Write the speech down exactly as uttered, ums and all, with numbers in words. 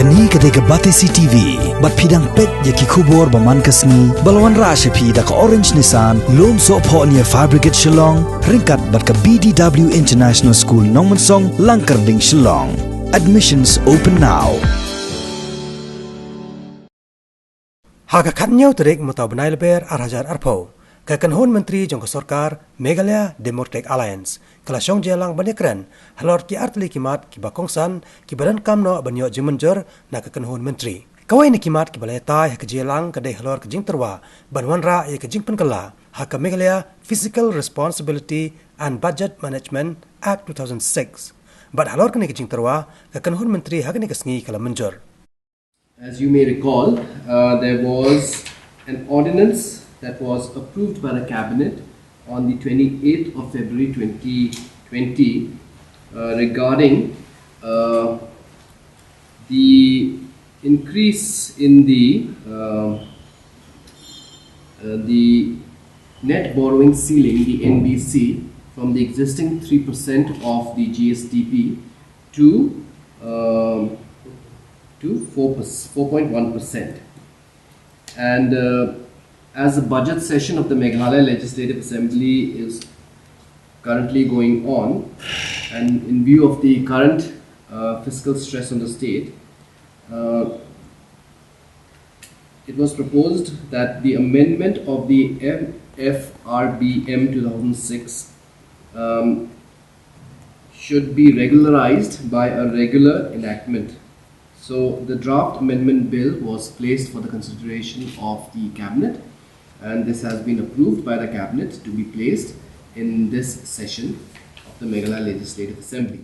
Kane ka dei ka Batesi T V, bad phi dang peit ïa ki khubor ba man ka sngi, ba la wanrah sha phi da ka Orange Nissan, Lumsohphoh near Fire Brigade Shillong, ryngkat bad ka B D W International School Nongmensong, Langkyrding, Shillong. Admissions open now. Ha ka khatñiew tarik mynta u bnai Lber ar hajar arphew, ka kynhun myntri jong ka sorkar Meghalaya Democratic Alliance ka la shong jingïalang ban ïakren halor ki artylli ki mat kiba kongsan kiba donkam noh ban ïoh jingmynjur na ka kynhun myntri. Kawei na ki mat kiba la ïatai ha ka jingïalang ka dei halor ka jingtyrwa ban wanrah ïa ka jingpynkylla ha ka Meghalaya Fiscal Responsibility and Budget Management Act two thousand six. Bad halor kane ka jingtyrwa, ka kynhun myntri ha kane ka sngi ka la mynjur. As you may recall, uh, there was an ordinance that was approved by the Cabinet on the twenty-eighth of February twenty twenty, uh, regarding, uh, the increase in the, uh, uh, the net borrowing ceiling, the N B C, from the existing three percent of the G S D P to, um, to four percent, four point one percent. And, uh, as the budget session of the Meghalaya Legislative Assembly is currently going on, and in view of the current, uh, fiscal stress on the state, uh, it was proposed that the amendment of the M F R B M two thousand six, um, should be regularized by a regular enactment. So the draft amendment bill was placed for the consideration of the cabinet, and this has been approved by the cabinet to be placed in this session of the Meghalaya Legislative Assembly.